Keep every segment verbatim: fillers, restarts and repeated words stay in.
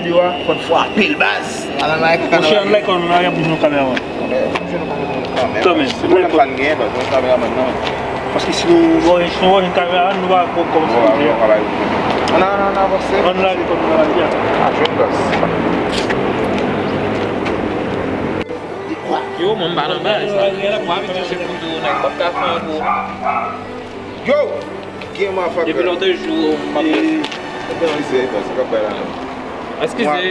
Yo a, fò n frape l, baz. Monchè, ann like, ann like, ann like pou jwenn kameramann. Kanmenm. Kanmenm. Se pwoblèm pa n genyen, baz, mwen kameramann nan. Paske si nou, bon, si nou pa jwenn kameramann, nou pa ko-, kòmanse. Bon, nou pa bay. Ann, ann, ann avanse. Ann like, ann like, ya. A jwenn, baz. Yo, mwen m pa nan bagay sa. Mwen abitye se foto, nèg, m p ap ka fè anko. Yo! Gen mafaka. Depi lòt jou, m ap... Eskize, baz, sa k ap bay la menm? Eskize,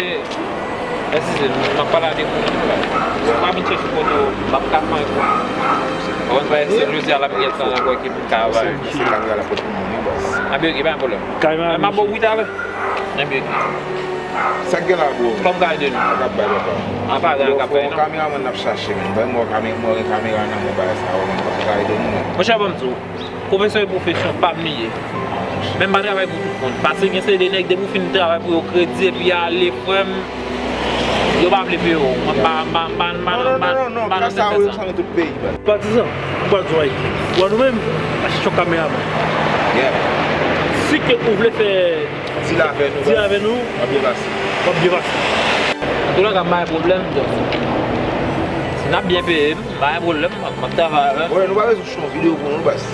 eskize, m ap pale avèk ou menm la. M pa vin chèche foto, m ap ka fè anko. Ou konn bagay, se jodi a la m gentan nan kò ki m ka bay. Se kamera la pot pou moun, wi, baz. Anben, ok, pa gen pwoblèm. Kamera, m ap ba w wi talè. Anben, ok. Sa k gen la, bro? Kòm kay de nou. Sa k ap bay, papa? An pa gen, an ka bay, non. Kameramann n ap chache, menm. Ban m wè kamera, mwen gen kamera nan men bagay sa yo, menm. Kòm kay de nou, menm. Monchè, ban m di w. Pwofesè e pwofesyon pa m li ye. Men m pa travay pou tout moun. Paske gen seri de nèg, depi w fin travay pou yo, kredi epi ale, frè m, yo pa vle peye w. Mwen pa, m pa, m pa, m pa, non, non, m pa, non, non, non, m pa nan tèt sa. Yo sanble tout peyi, baz. Patizan, m pral di w yon bagay. Wè nou menm, achte yon kameramann. Yeah. Si ke ou vle fè, di l avè nou, di l avè nou, w ap byen pase. W ap byen pase. Antoulèka, m pa gen pwoblèm, donk. Si n ap byen peye m, m pa gen pwoblèm, m ap, m ap travay avè l. Wè, nou pa bezwen Fè yon videyo pou nou, baz.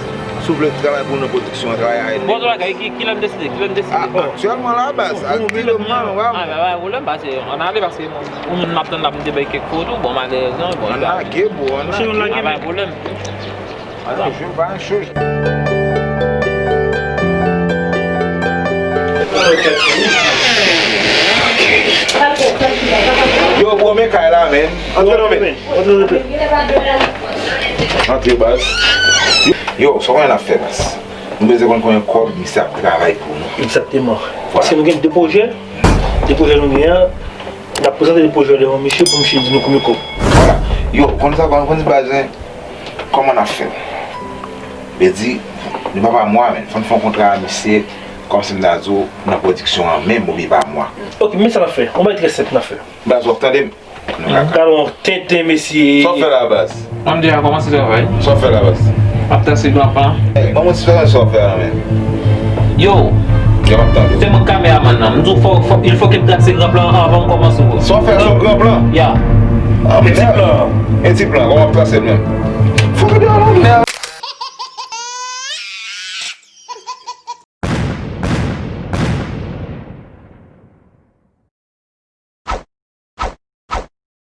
Si w vle travay pou nou nan pwodiksyon an, travay avè nou. Bon, antoulèka, ki, kilè n deside? Kilè n deside? A, aktyèlman la, baz, aktyèlman, a, pa gen pwoblèm, paske ann ale, paske yon moun m ap tann la pou m te bay kèk foto, bon, malerezman, bon, ann lage, bro, ann lage. A, pa gen pwoblèm. Ann jwe, pa ann jwe. Yo, bro, men kay la, men. Antre non, men. Antre, baz. Yo, sa w konnen n ap fè, baz? Nou bezwen konn konbyen kòb misye ap travay pou nou. Egzakteman. Vwala. Paske nou gen de pwojè. De pwojè nou gen an, n ap prezante de pwojè devan misye pou misye di nou konbyen kòb. Vwala. Yo, konn sa, konn, konn sa, baz, kòman n ap fè? Vle di, li pa pa mwa, men. Fò n fè yon kontra a misye, kòmsi m ta di w, nan pwodiksyon an menm, oubyen pa mwa. Ok, men sa n ap fè. Yon bagay trè senp n ap fè. Baz, w ap tande m? Nou ka... Gade yon tenten, mesye. Sa w fè la, baz? Mwen m deja kòmanse travay. Sa w fè la, baz? M ap trase gran plan. Ey, ban mwen ti fè sa w fè la, men. Yo. Yo, m ap tande w. Se mwen kameramann nan. M di w fò, fò, il faut que m trase gran plan an avan m kòmanse, bro. Sa w fè, se yon gran plan? Ya. Ah, e ti plan an? E ti plan, kòman w ap trase l menm? Fò w gade yon long.